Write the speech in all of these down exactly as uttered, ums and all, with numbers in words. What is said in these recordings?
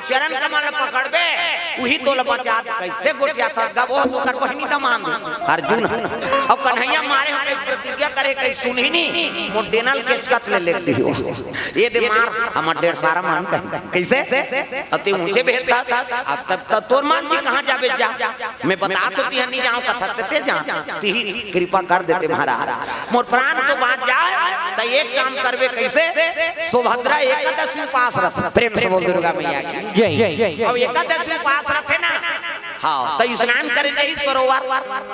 चरण कमल ल पकड़बे, उही तोला बचा दे। कइसे गोठियाथस गा, वो तो ओकर बहिनी दमांद हे, अर्जुन ह। अब कन्हैया मारे हो कहि प्रतिज्ञा करे, कहि सुनही नहीं, मोर डेना ल केचकत ले लेगदी हो। ये दे मार, हमर डेढ़सारा मन कहि। कइसे? अब ते ऊंचे भेजता, अब तब तब तोर मन जी कहाँ जाबे जा। मैं बता सकती हन, नहीं जाओ कथक ते जा, तिही कृपा कर देते महाराज। मोर प्राण तो बाँच जाए, त एक काम करबे कइसे? सुभद्रा एकादशी उपास रथ, प्रेम से बोल दुर्गा मैया की। जय। अब एकादशी उपास रथ हे ना, हाँ, त स्नान करे जाही सरोवर,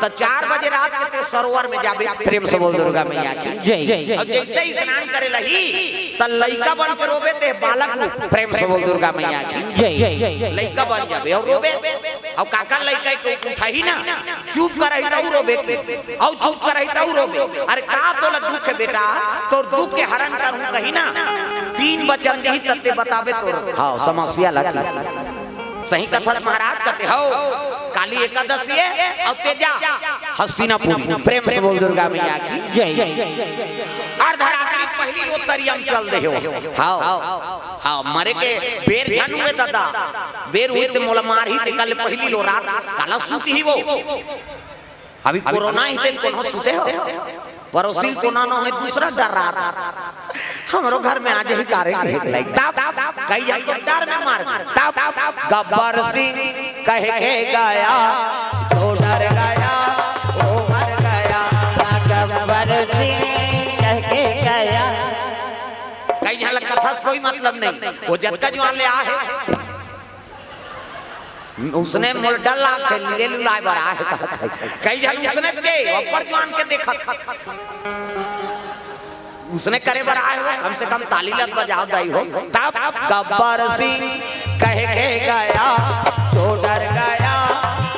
त चार बजे रात के ते सरोवर में जाबे, प्रेम से बोल दुर्गा मैया की। जय। अब जइसे ही स्नान करे लगही, त लइका बन के रोबे ते बालक रूप, प्रेम से बोल दुर्गा मैया की। जय। लइका बन जाबे अउ रोबे, अउ काकर लइका के उठाही ना, चुप करही तउ रोबे के, अउ चुप करही तउ रोबे। अरे का तोला दुख हे बेटा, तोर दुख के हरण करहूं कही ना, तीन वचन दिही तब ते बताबे तोर, हाँ, समस्या ला की। सही कथस महाराज, कथे हव, काली एकादशी हे, अउ ते जा हस्तिनापुरी, प्रेम से बोल दुर्गा मैया की। जय। अर्धरात्रि पहिली लो तरिया म चल दे हो। हाँ, हाँ, मरे के बेर झन हुए दादा, बेर हुई ते मोला मारही, ते कल पहिली लो रात काला सूतही वो। अभी कोरोना ही ते कोनो सूते हो, पड़ोसी कोना न होय, दूसरा डर रहा था। हमरो घर में आज ही कार्य नहीं लग। तब कई जन तो डर में मार गए। तब गब्बर सिंह कह के गया, तो डर गया, वो मर गया। गब्बर सिंह कह के गया। कई झन ल कथा से कोई मतलब नहीं, वो जतका जुआन ले आ हे, उसने मोला डर लागथे, ले लुलाए बर आ हे, कहत हे। कई झन उसने चे, अब्बड़ जुआन के देखत। उसने करे बर आए हो, कम से कम ताली लग बजाओ दाई हो। तब गब्बर सिंह कह के गया, जो डर गया,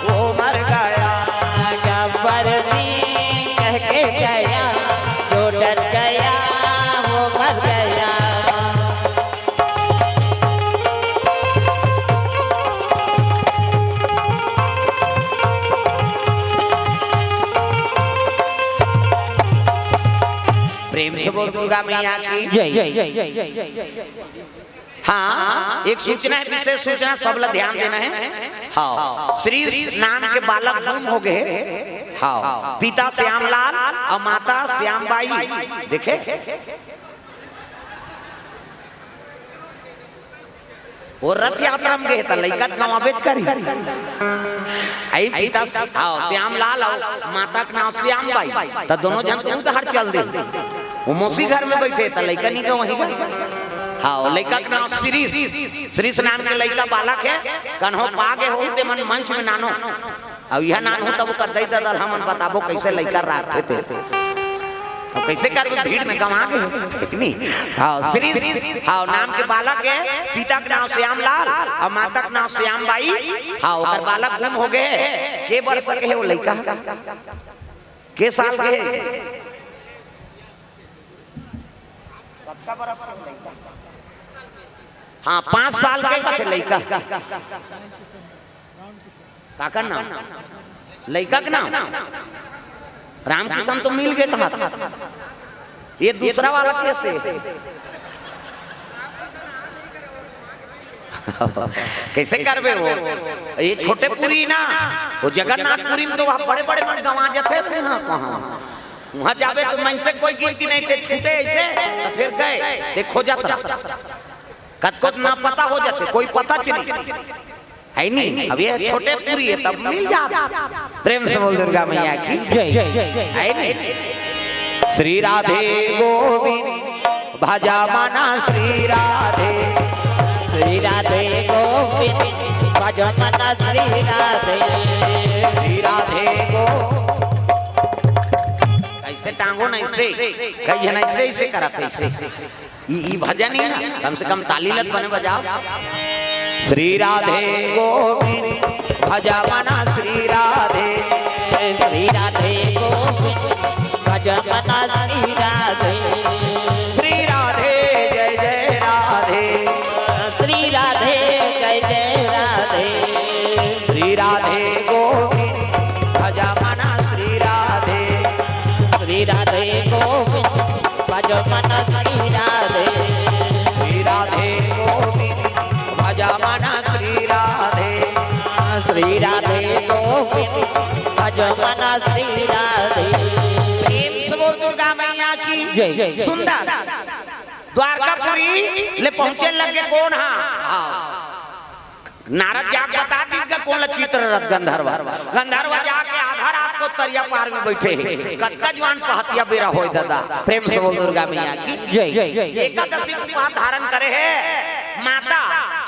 वो मर गया। गब्बर सिंह कह के गया, जो डर गया, वो मर गया। प्रेम से बोल दुर्गा मैया की। जय। हाँ, एक सूचना है, विशेष सूचना, सब ला ध्यान देना है। हाँ, श्री नाम के बालक गुम हो गए। हाँ, पिता श्यामलाल अउ माता श्यामबाई। देखे, वो रथ यात्रा में गए त लइका के नाम बेच करी। आई पिता, हाँ, श्यामलाल अउ माता के नाम श्यामबाई, त दोनों झन तो उधर चल दे। वो मौसी घर में बैठे त लइका नहीं गए वहीं का। हाँ, लइका के नाम श्रीश, श्रीश नाम के लइका बालक हे, कन्हो पागे हो ते मन मंच में नानो। अब यह नाम हो तब ओकर दई ददा ल हमन बताबो कैसे लइका राखथे ते। अब कैसे करबे, भीड़ में गंवा गे हे, नहीं? हाँ, श्री, हाँ, नाम के बालक हे, पिता के नाम श्यामलाल अउ माता के नाम श्यामबाई। हाँ, ओकर बालक गुम हो गए हे। के बरस के हे वो लइका? के साल के हे? कतका बरस के लइका? हाँ, पाँच साल के कथे लइका। काकर नाम? लइका के नाम? रामकिशन तो मिल गए कहा था। ये दूसरा वाला कैसे? कैसे करबे वो? ये छोटेपुरी ना, वो जगन्नाथपुरी में तो वहाँ बड़े-बड़े मन गंवा जाथे। हाँ, कहाँ? वहाँ जाबे तो मन से कोई गिनती नहीं, ते छूटे ऐसे, तो फिर गए, ते खोजत रह। कतको ना पता हो जाथे, कोई पता च नहीं। है नहीं? अब ये छोटेपुरी हे, तब मिल जात। प्रेम से बोल दुर्गा मैया की। जय। है नहीं? श्री राधे गोविंद भज मन श्री राधे। श्री राधे गोविंद भज मन श्री राधे। श्री राधे गो-, ऐसे टांगो ना, ऐसे। कई झन ऐसे, ऐसे करत हे, ऐसे। ई, ई भजन ही ना, कम से कम ताली लग बने बजाओ। श्री राधे गोविंद भज मन श्री राधे। श्री राधे गोविंद भज मन श्री राधे। श्री राधे जय जय राधे। श्री राधे जय जय राधे। श्री राधे गोविंद भज मन श्री राधे। श्री राधे गोविंद भज मन श्री राधे। श्री राधे गोविंद भज मन श्री राधे गोविंद भज मन श्री राधे। प्रेम से बोल दुर्गा मैया की जय। सुंदर द्वारकापुरी ले पहुंचे लगे कोन हा? हाँ। नारद जाके बता दी कि कोन ला चित्ररथ गंधर्व। गंधर्व जाके आधा रात को तरिया पार में बैठे हे। कतका जुआन पहतिया बेरा होय दादा। प्रेम से बोल दुर्गा मैया की जय। एकादशी के उपास धारण करे हे। माता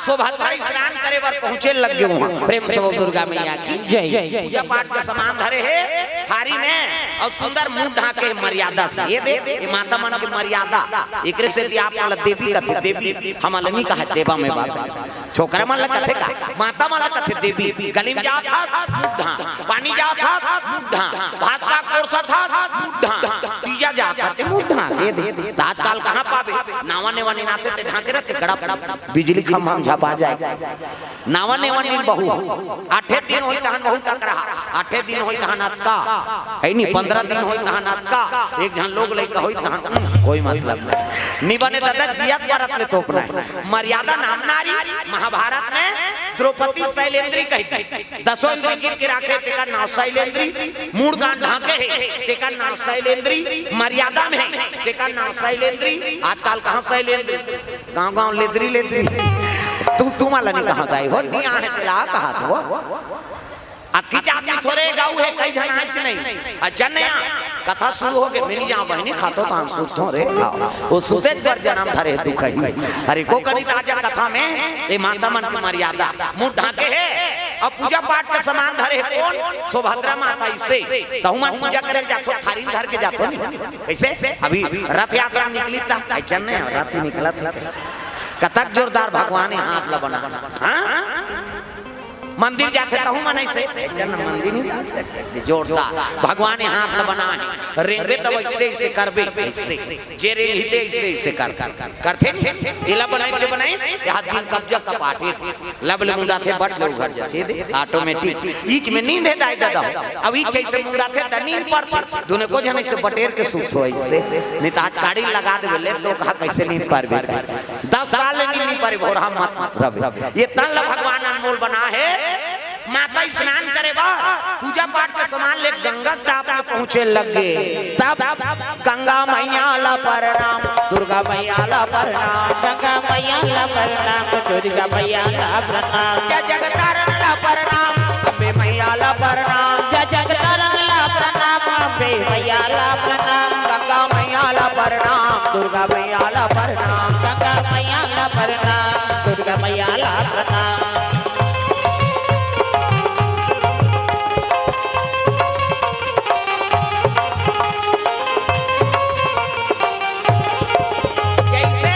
सुभद्रा स्नान करे बर पहुंचे लग गे उहाँ। प्रेम से बोल दुर्गा मैया की जय। पूजा पाठ के सामान धरे हे थारी में अउ सुंदर मुंह ढांके मर्यादा से। ये दे, ये माता मन के मर्यादा। एकरे सेती आप मन ला देवी कथे, देवी हमन ला नी कहा, देवा में बाप। छोकरा मन ला कथे का, माता मन ला कथे देवी। गली में जात हस, मुंह ढांक, पानी जात हस, मुंह ढांक, भात साग परोसत हस, मुंह ढांक, तीजा जात हस, ते मुंह ढांक। ये दे, आजकल कहाँ पाबे? नावा नेवा नीन आथे ते ढांके रथे, गड़प बिजली खंभा में झपा जाय। नावा नेवा नीन बहू, आठे दिन होई तहन बहू टकरा, आठे दिन होई तहन अतका, है नी, पंद्रह दिन होई तहन अतका, एक झन लोग लइका होई तहन, उम, कोई मतलब नहीं। नी बने दादा, जियत मरत ले तोपना हे। मर्यादा नाम नारी, महाभारत में द्रौपदी शैलेंद्री कहिथे। दसों इंद्री जीत के राखे, तेकर नाव शैलेंद्री। मूड़ गांठ ढांके हे, तेकर नाव शैलेंद्री। मर्यादा में हे, तेकर नाव शैलेंद्री। आजकल कहाँ शैलेंद्री? गांव गांव लेदरी लेदरी। तू, तू मन ला नी कहा दाई हो, नी आहे तेला कहा तो। अतकी जात में थोरे गाऊ हे, कई झन आइच नहीं। अ जन या कथा शुरू होगे, मैं नी जांव बहिनी, खातो तान सुतथों रे। हाँ, वो सुते पर जनम धरे दुख ही। अरे को कनी ताजा कथा में, ए माता मन के मर्यादा, मुंह ढांके हे, अब पूजा पाठ के सामान धरे हे कोन? सुभद्रा माता। इसे तहू मन पूजा करे जाथो, थारी धर के जाथो नी। कइसे? अभी रथ यात्रा निकली ता, अइचन नहीं, रथ ही निकला था। कतक जोरदार भगवान हे हाथ ला बना। हाँ? मंदिर जाथे तहू मन अइसे, अइचन मंदिर नहीं जा सकते। जोरदार भगवान हे हाथ ला बना हे। रेंगे तब अइसे, अइसे करबे, अइसे। जे रेंगही ते अइसे, अइसे कर, कर, कर। करथे नहीं? एला बनाई, ते बनाई, ये हाथ दिन कब्जा कपाटे। लब ले मुंदाथे, बट ले उघर जाथे, दे, automatic। ईच में नींद हे दाई ददा। अब ईच अइसे मुंदाथे, त नींद परथे। दुने को झन अइसे बटेर के सुतथो अइसे। नहीं त आज काड़ी लगा देबे, ले तो कहा कइसे नींद परबे। दस साल ले नींद नी परे, भोरहा मत, मत रबे। ये तन ला भगवान अनमोल बना हे। माता स्नान करे बर पूजा पाठ के सामान ले गंगा के टाप में पहुंचे लग गे। तब गंगा मैया ला प्रणाम, दुर्गा मैया ला प्रणाम। गंगा मैया ला प्रणाम, दुर्गा मैया ला प्रणाम। जय जगतारण ला प्रणाम, अम्बे मैया ला प्रणाम। जय जगतारण ला प्रणाम, अम्बे मैया ला प्रणाम। गंगा मैया ला प्रणाम, दुर्गा मैया ला प्रणाम। गंगा मैया ला प्रणाम, दुर्गा मैया ला प्रणाम। जइसे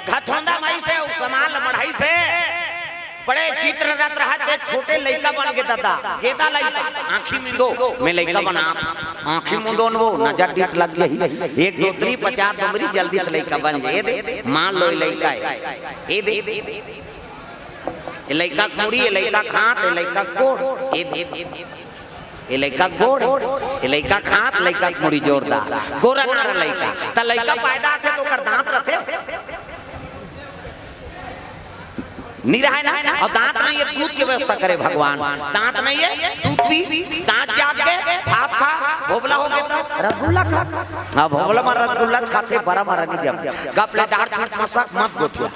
घटोंदा माई से अउ समान ल मढ़ाइस हे, बड़े चित्ररथ रहत हे, छोटे लइका बन के ददा, गेदा लइका, आँखी मुंदो, मैं लइका बनात हँव, आँखी मुंदो न वो, नजर डीठ लग जाही, एक दो तीन पचास नंबरी, जल्दी से लइका बन जाही, ए दे, मान लो ए लइका हे, ए दे, ए लइका के मुड़ी, ए लइका के हाथ, ए लइका के गोड़, ए दे, ए लइका के गोड़, ए लइका के हाथ, लइका के मुड़ी जोरदार। गोरा नारा लइका। त लइका पैदा होथे त ओकर दांत रथे? नी रहय ना। अउ दांत नइ हे, दूध के व्यवस्था करे भगवान। दांत नइ हे, दूध पी, दांत जाग गे, भात खा, भोभला हो गे त रसगुल्ला खा। हाँ, भोभला म रसगुल्ला खाथे, बरा म नइ जम। गप ले डार चूट मसक मत गोठिया।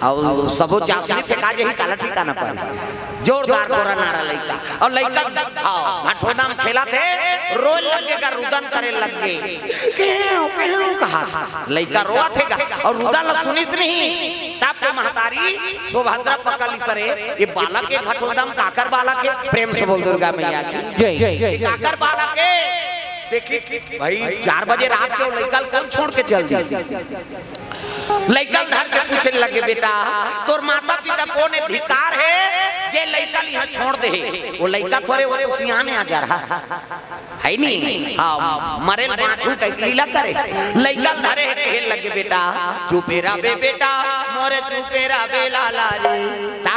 अउ सबो चासनी फेंका जाही, काला ठिकाना पर। जोरदार गोरा नारा लइका। अउ लइका, हाँ, भटोदा म खेलत हे, रोए लग गे का, रुदन करे लग गे। केव, केव कहत। लइका रोवत हे का, अउ रुदन ल सुनिस नहीं। तब तो महतारी सुभद्रा पकड़ लिस, अरे, ये बालक हे भटोदा म, काकर बालक हे? प्रेम से बोल दुर्गा मैया की। जय। ये काकर बालक हे? देखी, भाई, चार बजे रात के वो लइका ल कोन छोड़ के चल दी? लइका ल धर के पूछे लगे, "बेटा, तोर माता पिता कोन हे? धिक्कार हे, जे लइका ल इहाँ छोड़ दे हे।" वो लइका थोरे, वो तो सियान हे, आ जा रहा हे नी? हाँ, मरे ल बाछू कहिके लीला करे। लइका ल धरे हे, कहे लगे, "बेटा, चुपे रह बे बेटा, मोरे चुपे रह बे लाला रे।" ता?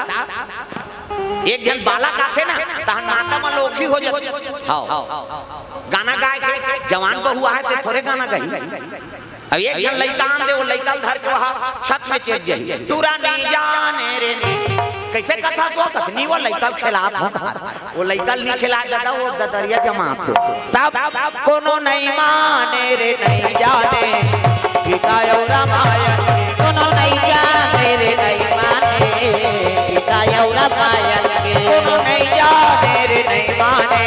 एक झन बालक आथे ना, तहन माता मन ल ओखी हो जाथे। हाँ। गाना गाय के जवान बहू आहे, ते थोरे गाना गाही। अब एक झन लइका आन दे, वो लइका ल धर के वहाँ छत में चढ़ जाही। टूरा नी जाने रे नी, कइसे कथा सोचत नी, वो लइका ल खेलात हो घर। वो लइका ल नी खेलात दादा, वो ददरिया जमात हो। तब कोनो नइ माने रे नइ जाने, गीता अउ रामायण के। कोनो नइ जाने रे नइ माने, गीता अउ रामायण के। कोनो नइ जाने रे नइ माने,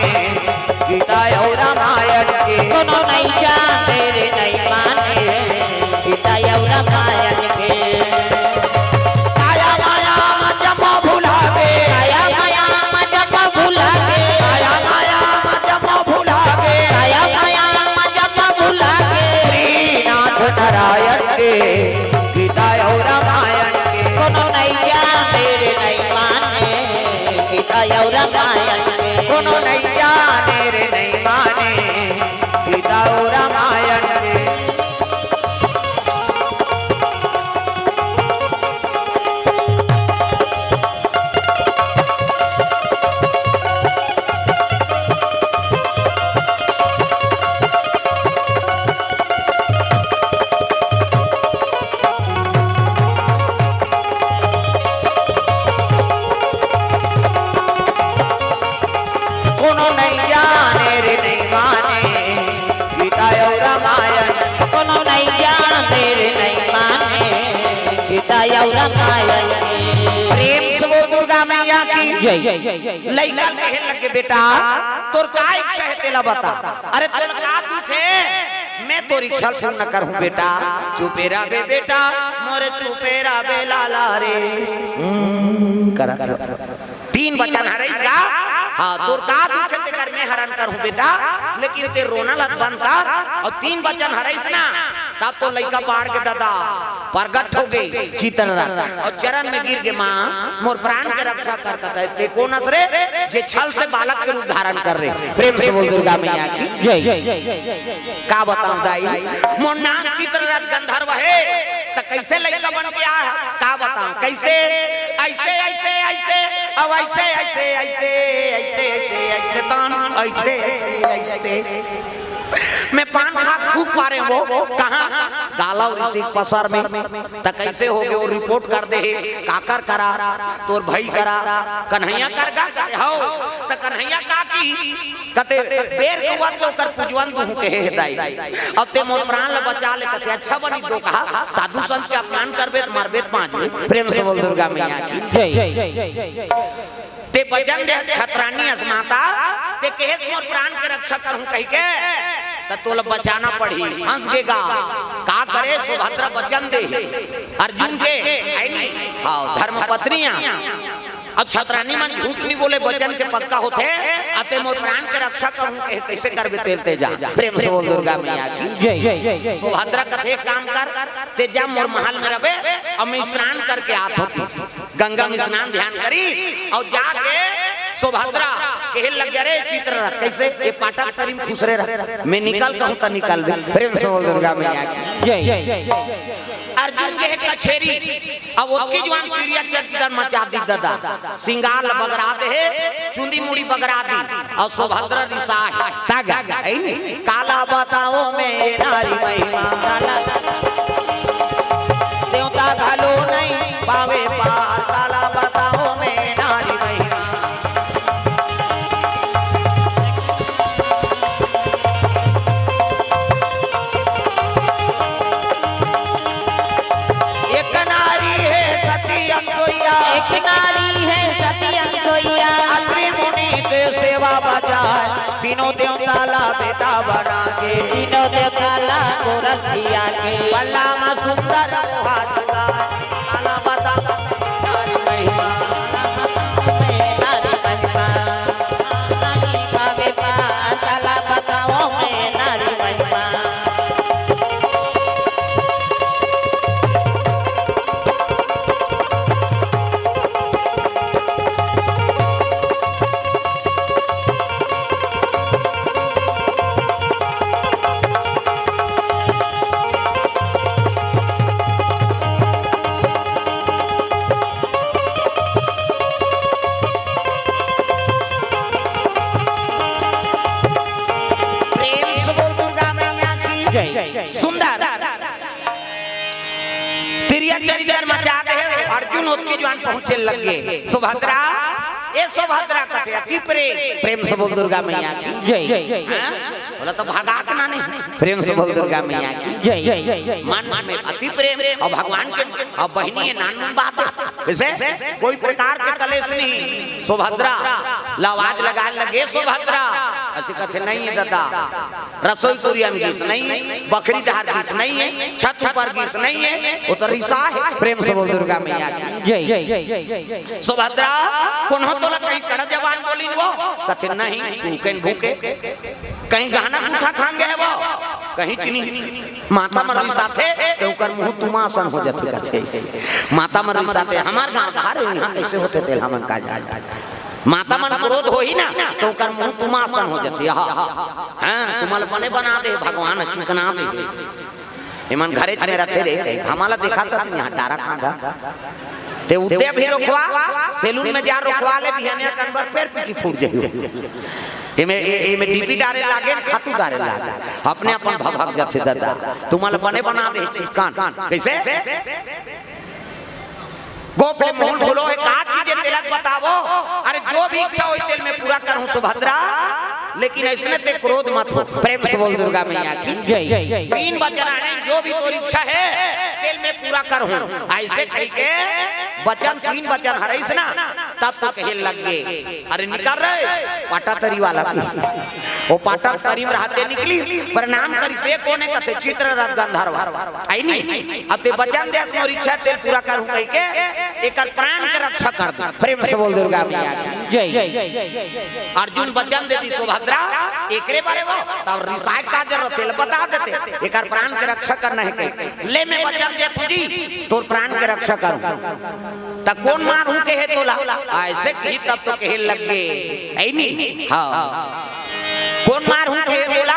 गीता अउ रामायण के। कोनो नइ जाने रे नइ माने, गीता अउ रामायण के। काया माया म जम्मो भुला गे। काया माया म जम्मो भुला गे। काया माया म जम्मो भुला गे। काया माया म जम्मो भुला गे। श्रीनाथ नारायण के गीता अउ रामायण के। कोनो नइ जाने रे नइ माने, गीता अउ रामायण के। कोनो नइ जाने रे नइ माने, गीता अउ रामायण के। कोनो नइ जाने रे नइ माने, गीता अउ रामायण। कोनो नइ जाने रे नइ माने, गीता अउ रामायण। प्रेम से बोल दुर्गा मैया की जय। लइका कहे लगे, "बेटा, तोर का इच्छा हे, तेला बता।" "अरे, तोर का दुख हे, मैं तोर इच्छा पूर्ण करहूँ बेटा।" "चुपेरा बे बेटा, मोरे चुपेरा बे लाला रे।" हम्म, करत हो। तीन बचन हरइस का? हाँ, तोर का दुख हे तेकर मैं हरन करहूँ बेटा, लेकिन ते रोना ल बंद कर। अउ तीन बचन हरइस ना, तब तो लइका बाढ़ के दादा परगट हो गे चित्ररथ अउ चरन में गिर गे, "माँ, मोर प्राण के रक्षा कर।" कथे, "ते कोन अस रे, जे छल से बालक के रूप धारण कर रे?" प्रेम से बोल दुर्गा मैया की जय। का बताऊं दाई, मोर नाम चित्ररथ गंधर्व हे, त कइसे लइका बन के आय? का बताऊं कइसे? अइसे, अइसे, अइसे, अउ अइसे, अइसे, अइसे, अइसे, अइसे, अइसे, तान, अइसे, अइसे, अइसे। मैं पान खा थूक पारे वो, कहाँ? गाला अउ ऋषि के पसर में। त कइसे हो गे, वो रिपोर्ट कर दे हे, काकर करा, तोर भई करा, कन्हैया कर गा, कथे, "हव।" त कन्हैया का की? कथे, "बेर के हुआ तो ओकर पुजवन दूहूं कहे हे दाई। अब ते मोर प्राण ल बचा ले।" कथे, "अच्छा बनी तो कहा, साधु संत के अपमान करबे त मरबे त पाँच बे।" प्रेम से बोल दुर्गा मैया की जय। ते बचन दे छतरानी अस माता, ते कहेस मोर प्राण के रक्षा करहूं कहिके, त तोला बचाना पड़ही। हंस गे गा, का करे, सुभद्रा बचन दे अर्जुन के, अइ नी? हाँ, धर्म पत्नियां। अउ छतरानी मन झूठ नी बोले, बचन के पक्का होथे। अते मोर प्राण के रक्षा करहूं कहे, कइसे करबे तेल तेजा। प्रेम से बोल दुर्गा मैया की जय। सुभद्रा कथे, "एक काम कर, ते जा मोर महल में रबे, अउ मैं स्नान करके आत हों।" गंगा में स्नान ध्यान करी अउ जाके सुभद्रा कहे लग गे, "रे चित्ररथ, कइसे ए पाटक तरी म खुसरे रह, मैं निकल कहूं त निकलबे।" प्रेम से बोल दुर्गा मैया की जय। अर्जुन के हे कछेरी, अब ओतकी जुवार तिरिया चरित्र मचा दी दादा। सिंगार ल बगरा दे हे, चुंदी मुड़ी बगरा दी, अउ सुभद्रा रिसाय हे। तगा, हे नी? काला बताओं मैं ये नारी महिमा। काला देवता घलो नहीं पावे पार। काला बताओं मैं ये नारी महिमा। एक नारी हे सती अनसुईया। एक नारी हे सती अनसुईया। अत्रि मुनि के सेवा बजाय, तीनों देवता ला बेटा बना के। तीनों देवता ला गोरखिया के। पल्ला मा सुंदर मोहा जुगाय। काला बताओं नारी महिमा। नारी महिमा। नारी बाबे पार, काला बताओं मैं नारी महिमा। प्रेम से बोल दुर्गा मैया की जय। सुंदर तिरिया चरित्र मचा दे हे अर्जुन। ओतके जुवार पहुंचे लग गे। सुभद्रा, ए सुभद्रा कथे, अति प्रेम। प्रेम से बोल दुर्गा मैया की। जय। हाँ? बोला तो भगा के ना नहीं। प्रेम से बोल दुर्गा मैया की। जय। मन में अति प्रेम अउ भगवान के, अउ बहिनी हे, नानमुन बात हे। जइसे कोई प्रकार के कलेश नहीं। सुभद्रा ला आवाज लगाय लगे, सुभद्रा। अइसे कथे, नहीं हे ददा, रसोई कुरिया में गीस नहीं हे, बखरी डहर गीस नहीं हे, छत ऊपर गीस नहीं हे, ओ तो रिसाय हे। प्रेम से बोल दुर्गा मैया की। जय। सुभद्रा, कोनो तोला कहीं कड़ा जबान बोलिन वो? कथे, नहीं, भूखे न भूखे। कहीं गहना गूठा थाम गे हे वो? कहीं चीनी। माता मन रिसाथे, त ओकर मुंह तुमा असन हो जाथे, कथे अइसे। माता मन रिसाथे, हमर गांव धार हे, इहां कइसे होथे तेला हमन का जान। माता मन क्रोध होही ना, त ओकर मुंह तुमा असन हो जाथे। हाँ, हाँ, तुमन ल बने बना दे भगवान, चिकना दे। एमन घरेच में रथे रे, हमन ला देखा त इहां डारा खांधा। ते उते भी रोकवा, सैलून में जा रोकवा ले, बिहनिया कन बर फेर पीकी फूट जाही। एमे, ए-, एमे डीपी डारे लागे, खातू डारे लागे। अपने अपन भभक जाथे ददा। तुमन ल बने बना दे चिकन। कइसे? गोप ले मोहन भूलो हे, का चीज हे तेला बतावो। अरे जो भी इच्छा होही तेला मैं पूरा करहूं सुभद्रा, लेकिन अइसने ते क्रोध मत हो। प्रेम से बोल दुर्गा मैया की। जय। तीन बचन हे, जो भी तोर इच्छा हे तेला मैं पूरा करहूं। अइसे कहिके बचन, तीन बचन हरइस ना, तब तो कहे लग गे, अरे निकल रे, पाटा तरी वाला। ओ पाटा तरी में रहते निकली, प्रणाम करिस, ए कोन हे? कथे चित्ररथ गंधर्व। अइ नी, अब ते बचन दे, मोर इच्छा तेला पूरा करहूं कहिके, एकर प्राण के रक्षा कर दे। प्रेम से बोल दुर्गा मैया की। जय। अर्जुन बचन दे दिस सुभद्रा, एकरे बारे वो, तब रिसाय का जरूरत हे, बता देते, एकर प्राण के रक्षा करना हे कहिके। ले मैं बचन देथंव जी, तोर प्राण के रक्षा करहूं। त कोन मारहूं कहे तोला? अइसे कही तब तो कहे लग गे। अइ नी? हाँ। कोन मारहूं कहे तोला?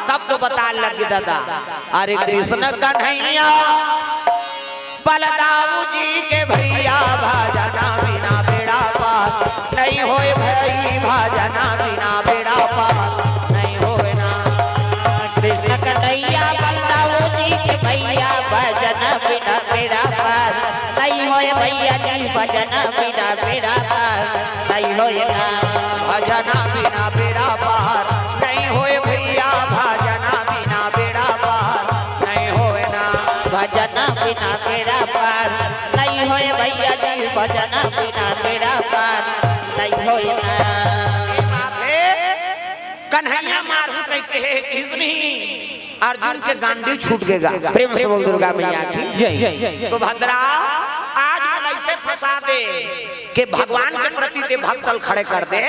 तब तो बताय लग गे ददा। अरे कृष्ण कन्हैया बलदाऊ जी के भइया, भजना बिना बेड़ा पार नहीं होय भई, भजना बिना बेड़ा पार नहीं होय ना। कृष्ण कन्हैया बलदाऊ जी के भइया, भजना बिना बेड़ा पार नहीं होय भइया जी, भजना बिना बेड़ा पार नहीं होय ना। भजना बिना बेड़ा पार नहीं होय भइया, भजना बिना बेड़ा पार नहीं होय ना। भजना बिना बेड़ा पार नहीं होय भइया जी, भजना बिना बेड़ा पार नहीं होय ना। कन्हैया मारहूं कहिके कहिस नहीं, अर्जुन के गांडी छूट गे गा। प्रेम से बोल दुर्गा मैया की। जय। सुभद्रा, आज मोला अइसे फंसा दे के भगवान के प्रति ते भक्त ल खड़े कर दे।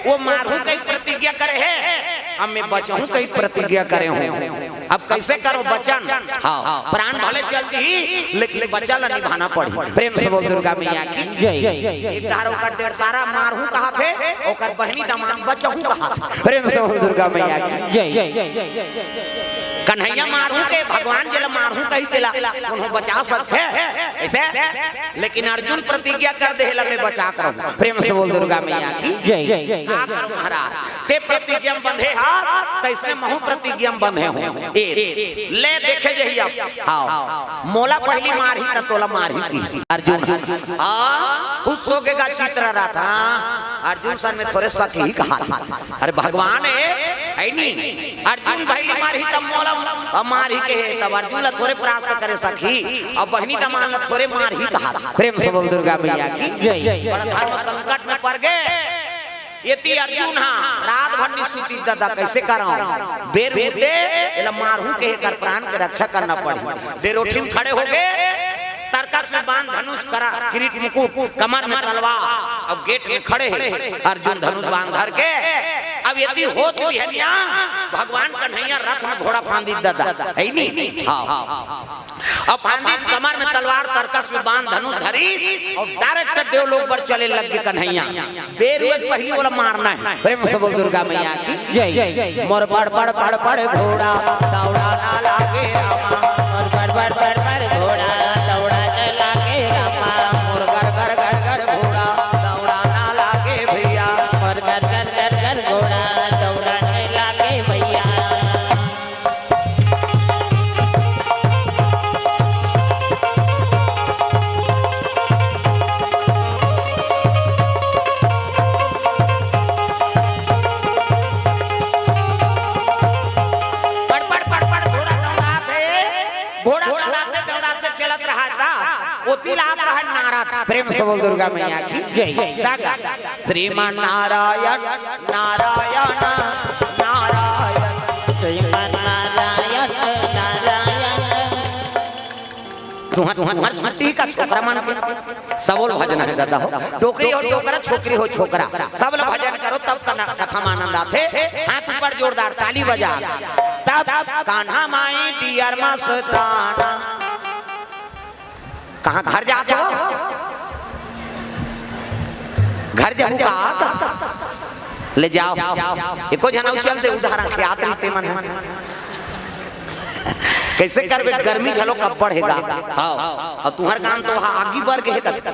वो मारहूं कहि प्रतिज्ञा करे हे, अब मैं बचहूं कहि प्रतिज्ञा करे हंव। अब कइसे करंव बचन? हाँ, प्राण भले चल दिही, लेकिन बचन ला निभाना पड़ही। प्रेम से बोल दुर्गा मैया की। जय। एक धार ओकर डेढ़सारा मारहूं कहत हे, ओकर बहिनी दमांद बचहूं कहत हे। प्रेम से बोल दुर्गा मैया की। जय। कन्हैया मारहूं कहे, भगवान जेला मारहूं कही तेला कोनो बचा सकथे अइसे? लेकिन अर्जुन प्रतिज्ञा कर दे हे, ला मैं बचा के रहूं। प्रेम से बोल दुर्गा मैया की। जय। का करंव महाराज, ते प्रतिज्ञा में बंधे हस, तइसने महूं प्रतिज्ञा में बंधे हंव। ए, ले देखे जही अब। हाँ, मोला पहिली मारही त तोला मारही कहिस अर्जुन। हाँ, खुश होगे गा चित्ररथ। हाँ, अर्जुन सन में थोरे सक ही कहा था। अरे भगवान हे, हे नी? अर्जुन बहिनी मारही तब मोला मारही कहे, तब अर्जुन ला थोरे परास्त करे सकही, अउ बहिनी दमांद ला थोरे मारही कहा। प्रेम से बोल दुर्गा मैया की। जय। बड़ा धर्म संकट में पड़ गे। एती अर्जुन हा रात भर नी सुतिस ददा, कइसे करंव? बेर होते एला मारहूं कहे, एकर प्राण के रक्षा करना पड़ही। डेरोठी में खड़े होगे, तरकस में बाण धनुष करा, किरीट मुकुट, कमर में तलवार, अउ गेट में खड़े हे अर्जुन धनुष बाण धर के। अब एती होत बिहनिया भगवान कन्हैया रथ में घोड़ा फांदिस ददा, हे नी? हाँ। अब फांदिस कमर में तलवार, तरकस में बाण धनुष धरिस अउ direct देवलोक बर चले लग गे कन्हैया। बेर होय पहिली ओला मारना हे। प्रेम से बोल दुर्गा मैया की। जय। मोर बड़ बड़ बड़ बड़ घोड़ा दौड़ा ना लागे रामा। मोर बड़ बड़ बड़ बड़ घोड़ा दौड़ा ना लागे रामा। मोर गर गर गर गर घोड़ा दौड़ा ना लागे भइया। मोर गर गर गर गर घोड़ा दौड़ा ना लागे भइया। प्रेम से बोल दुर्गा मैया की जय। श्रीमान नारायण, नारायण, नारायण। श्रीमान नारायण, नारायण। तुहर, तुहर छुट्टी का छोकरा मन के सबल भजन हे दादा हो। डोकरी हो डोकरा, छोकरी हो छोकरा, सब ल भजन करो, तब कन-, कथा में आनंद आथे। हाथ ऊपर जोरदार ताली बजा, तब कान्हा माई डियर मस्ताना। कहाँ घर जात हो? घर जाहू का? ले जाओ। एको झन अउ चल दे, उधार आंखे आत रहिते मन ह। कैसे करबे? गर्मी घलो कब बढ़ेगा? हाँ। अउ तुहर काम तो वहाँ आगी बर गे हे कथे।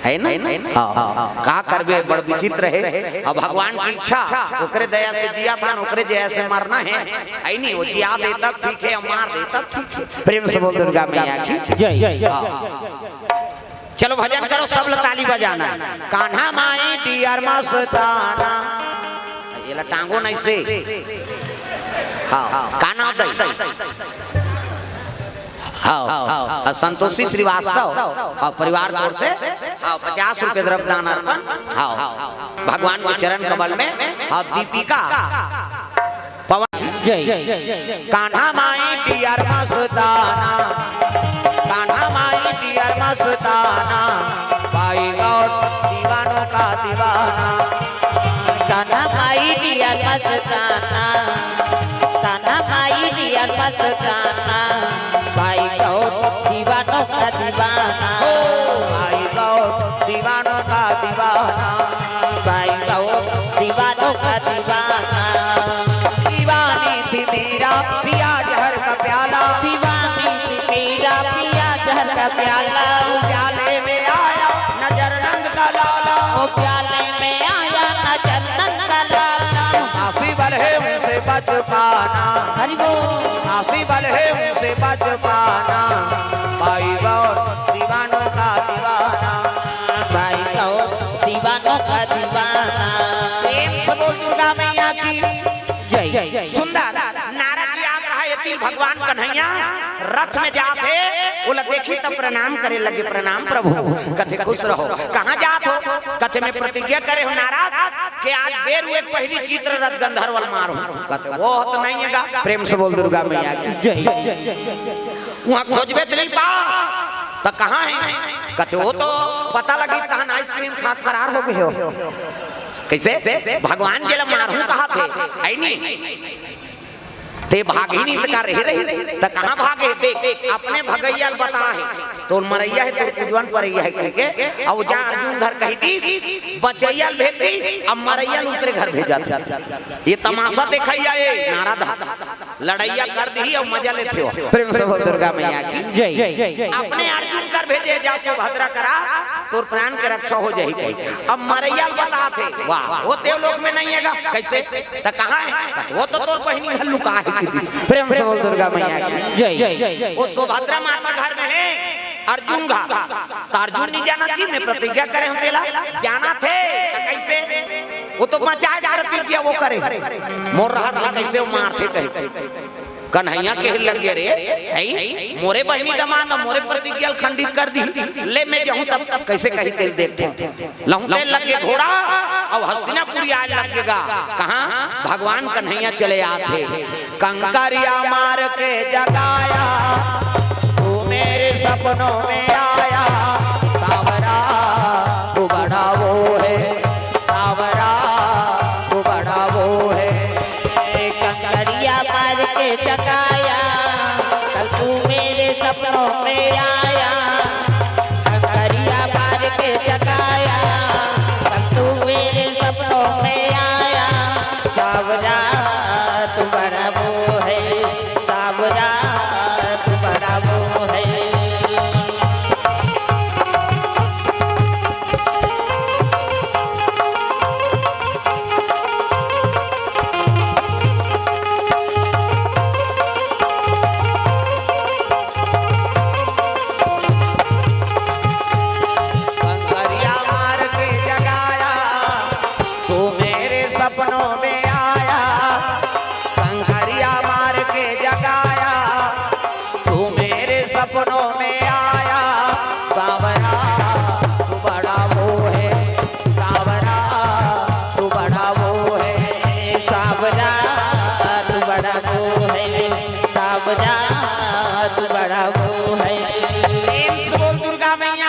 है ना? हाँ, हाँ, हाँ। का करबे, बड़ विचित्र हे। अब भगवान की इच्छा, ओकरे दया से जिया था, ओकरे दया से मरना हे। है नहीं, वो जिया दे तब ठीक हे, मार दे तब ठीक हे। प्रेम से बोल दुर्गा मैया की जय। हाँ। चलो भजन करो, सब ल ताली बजाना हे। कान्हा माई डियर मस्ताना। ये ला टांगो नहीं से। हाँ, हाँ, का नाम दई? हाँ, हाँ, संतोषी श्रीवास्तव, हाँ, परिवार की ओर से, हाँ, पचास रुपये द्रव्य दान अर्पण, हाँ, भगवान के चरण कमल में, हाँ, दीपिका पवन जय। कान्हा माई डियर मस्ताना, कान्हा माई डियर मस्ताना, भाई गौर दीवानों का दीवाना। कान्हा माई डियर मस्ताना, कान्हा माई डियर मस्ताना, भाई गौर दीवानों का दीवाना। ओ भाई गौर दीवानों का दीवाना। भाई गौर दीवानों का दीवाना। दीवानी थी मीरा, पिया जहर का प्याला। दीवानी थी मीरा, पिया जहर का प्याला। प्याले में आया नजर नंद का लाला। वो प्याले में आया नजर नंद का लाला। आसी बल है उनसे बच पाना। हरि बोल। आसी बल है उनसे बच पाना। भाई गौर दीवानों का दीवाना। भाई गौर दीवानों का दीवाना। प्रेम से बोल दुर्गा मैया की जय। सुंदर नारा जी आत रहा, एती भगवान कन्हैया रथ में जात हे, ओला देखी तब प्रणाम करे लगे, "प्रणाम प्रभु।" कथे, "खुश रहो।" "कहाँ जात हो?" कथे, "मैं प्रतिज्ञा करे हो नारद के आज बेर एक पहली चित्ररथ गंधर्व ल मारूं।" कथे, "वो तो नहीं है गा।" प्रेम से बोल दुर्गा मैया की जय। वहाँ खोजबे तो नहीं पा, तो कहाँ है? कथे, "वो तो पता लगी तहन आइसक्रीम खा फरार हो गए हो।" कैसे? भगवान जेला मारहूं कहा थे, है नी? ते भाग ही नहीं, त का रहे रही? त कहाँ भागे? देख, अपने भगैया ल बता हे, तोर मरैया हे, तोर कुजवन परैया हे कहिके, अउ जा अर्जुन घर कही दी, बचैया ल भेज दी, अब मरैया ल उनकरे घर भेजत हे। ये तमाशा देखैया, ये नारद हा। लड़ैया कर दी अउ मजा लेथे हो। प्रेम से बोल दुर्गा मैया की जय। अपने अर्जुन कर भेजे, जा सुभद्रा करा, तोर प्राण के रक्षा हो जाही कही। अब मरैया ल बता थे, वाह, वो देवलोक में नहीं है गा। कैसे? त कहाँ है? कथे, "वो तो तोर बहिनी घर लुका है," कहि दिस। प्रेम से बोल दुर्गा मैया की जय। वो सुभद्रा माता घर में है, अर्जुन घर। त अर्जुन नहीं जाना जी, मैं प्रतिज्ञा करे हूँ तेला। जाना थे, त कैसे? वो तो मचाए जा प्रतिज्ञा वो करे। मोर रहत ले कैसे वो मारथे कही। कन्हैया कहे लगे, "रे, ऐ, मोरे बहिनी दमांद, मोरे प्रतिज्ञा ल खंडित कर दी। ले मैं जाहूं तब कैसे कही तेल देखते।" लहुटे लगे घोड़ा, अब हस्तिनापुरी आए लगे गा। कहाँ? भगवान कन्हैया चले आथे। कंकरिया मार के जगाया, तू मेरे सपनों में आया। सावरा, तू बड़ा वो है, सावरा, तू बड़ा वो है। कंकरिया मार के जगाया, कल तू मेरे सपनों में आया। कंकरिया मार के जगाया, कल तू मेरे सपनों में आया। सावरा, तू बड़ा वो है, सावरा, तू बड़ा वो है।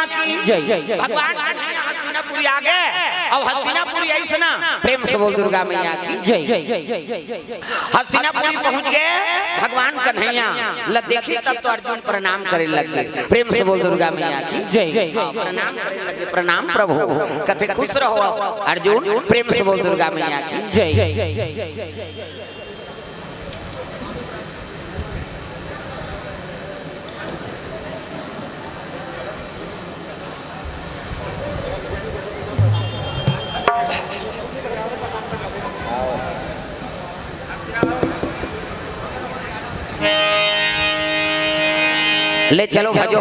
जय। भगवान कन्हैया हस्तिनापुरी आ गे। अब हस्तिनापुरी अइसे ना, प्रेम से बोल दुर्गा मैया की। जय। हस्तिनापुरी पहुंच गे भगवान कन्हैया, ल देखे तब तो अर्जुन प्रणाम करे लग गे। प्रेम से बोल दुर्गा मैया की। जय। हाँ, प्रणाम करे लग गे, प्रणाम प्रभु। कथे खुश रहो अर्जुन, प्रेम से बोल दुर्गा मैया की। जय। ले चलो भजो,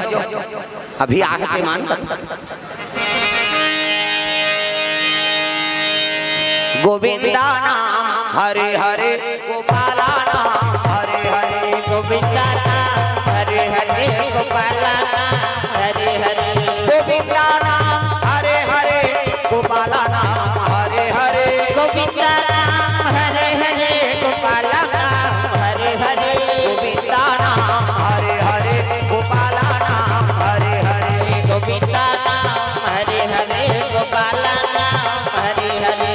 अभी आहते मान कथो। गोविंदा नाम हरे हरे, गोपाला नाम हरे हरे। गोविंदा नाम हरे हरे, गोपाला नाम हरे हरे। गोविंदा नाम हरे हरे, गोपाला नाम हरे हरे। गोविंदा नाम हरे हरे, गोपाला नाम हरे हरे। गोविंदा नाम हरे हरे, गोपाला नाम हरे हरे। गोविंदा नाम हरे हरे, गोपाला नाम हरे हरे।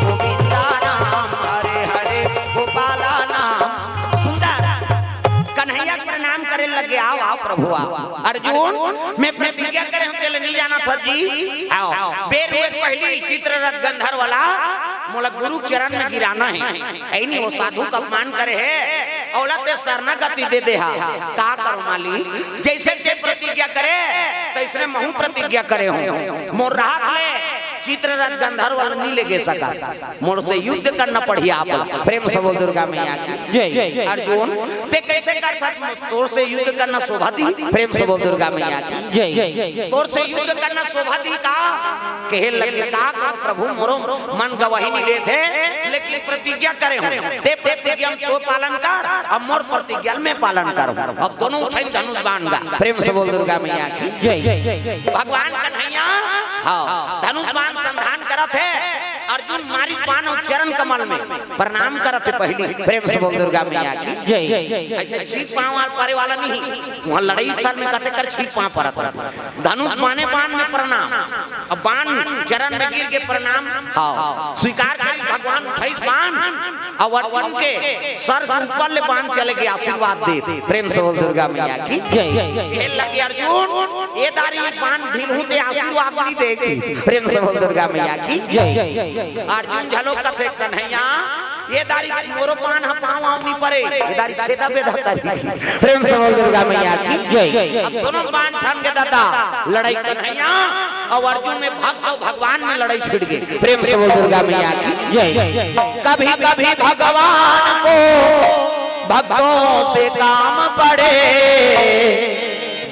गोविंदा नाम हरे हरे, गोपाला नाम। सुंदर कन्हैया के प्रणाम करे लगे, आओ, आओ प्रभु, आओ। अर्जुन, मैं प्रतिज्ञा करे हंव, तेला नहीं जानथस जी। आओ, बेर हुए पहली चित्ररथ गंधर्व ला मोला गुरु चरण में गिराना हे। ऐ नहीं, वो साधु का अपमान करे हे, ओला ते शरणागति दे दे हा। का करो मालिक, जैसे ते प्रतिज्ञा करे, तैसने महूं प्रतिज्ञा करे हंव। मोर रहत ले चित्ररथ गंधर्व ला नहीं लेगे सकत। मोर से युद्ध करना पड़ही आप ला। प्रेम से बोल दुर्गा मैया की। जय। अर्जुन, ते कैसे करथस? तोर से युद्ध करना शोभा दिही? प्रेम से बोल दुर्गा मैया की। जय। तोर से युद्ध करना शोभा दिही का? कहे लगे, का करो प्रभु, मोरो मन गवाही नहीं देत हे, लेकिन प्रतिज्ञा करे हंव, ते प्रतिज्ञा तो पालन कर, अब मोर प्रतिज्ञा मैं पालन करूं। अब दोनों उठाइन धनुष बाण गा। प्रेम से बोल दुर्गा मैया की। जय। भगवान कन्हैया, हाँ, धनुष बाण संधान करत हे। अर्जुन मारिस बाण अउ चरण कमल में प्रणाम करत हे पहली। प्रेम से बोल दुर्गा मैया की। जय। ऐसे छींक पांव परे वाला नहीं, वहां लड़ाई स्थल में कते कर छींक पांव परत हे। धनुष बाणे बाण में प्रणाम, अब बाण चरण में गिर के प्रणाम। हाँ, स्वीकार करिस भगवान, उठाइस बाण, अउ अर्जुन के सर के ऊपर ले बाण चले गे, आशीर्वाद दे। प्रेम से बोल दुर्गा मैया की। जय। कहे लगे अर्जुन, ए दारी बाण ढील हूं ते आशीर्वाद नहीं देगी। प्रेम से बोल दुर्गा मैया की। जय। अर्जुन घलो कथे कन्हैया, ए दारी मोरो बाण हा पांव आंव नहीं परे, ए दारी छेदा बेदा करी। प्रेम से बोल दुर्गा मैया की। जय। अब दोनों बाण ठन गे दादा, लड़ाई कन्हैया अउ अर्जुन में, भक्त अउ भगवान में लड़ाई छिड़ गे। प्रेम से बोल दुर्गा मैया की। जय। कभी कभी भगवान को भक्तों से काम पड़े,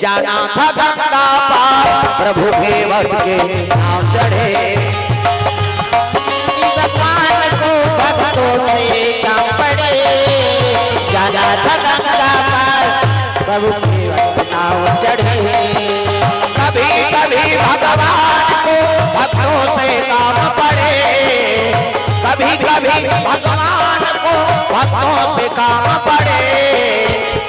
जाना था गंगा पार, प्रभु के वट के नाव चढ़े। भगवान को भक्तों से काम पड़े, जाना था गंगा पार, प्रभु के वट के नाव चढ़े। कभी कभी भगवान को भक्तों से काम पड़े, कभी कभी भगवान को भक्तों से काम पड़े,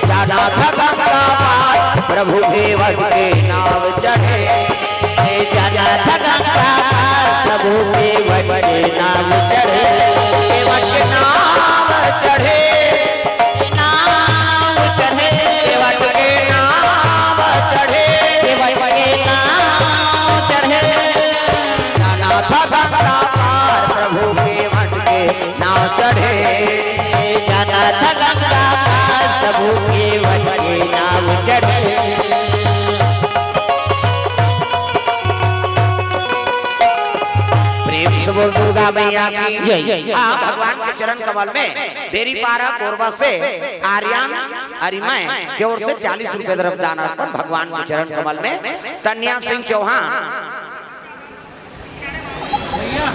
जाना था गंगा पार, प्रभु के वट के नाव चढ़े। जाना था गंगा पार, प्रभु के वट के नाव चढ़े। के वट के नाव चढ़े। नाव चढ़े। के वट के नाव चढ़े। के वट के नाव चढ़े। जाना था गंगा पार, प्रभु के वट के नाव चढ़े। जाना था गंगा पार, प्रभु के वट के नाव चढ़े। प्रेम से बोल दुर्गा मैया की। जय। हाँ, भगवान के चरण कमल में देरी पारा कोरबा से आर्यन अरिमय के ओर से चालीस रुपए द्रव्य दान अर्पण भगवान के चरण कमल में। तन्या सिंह चौहान,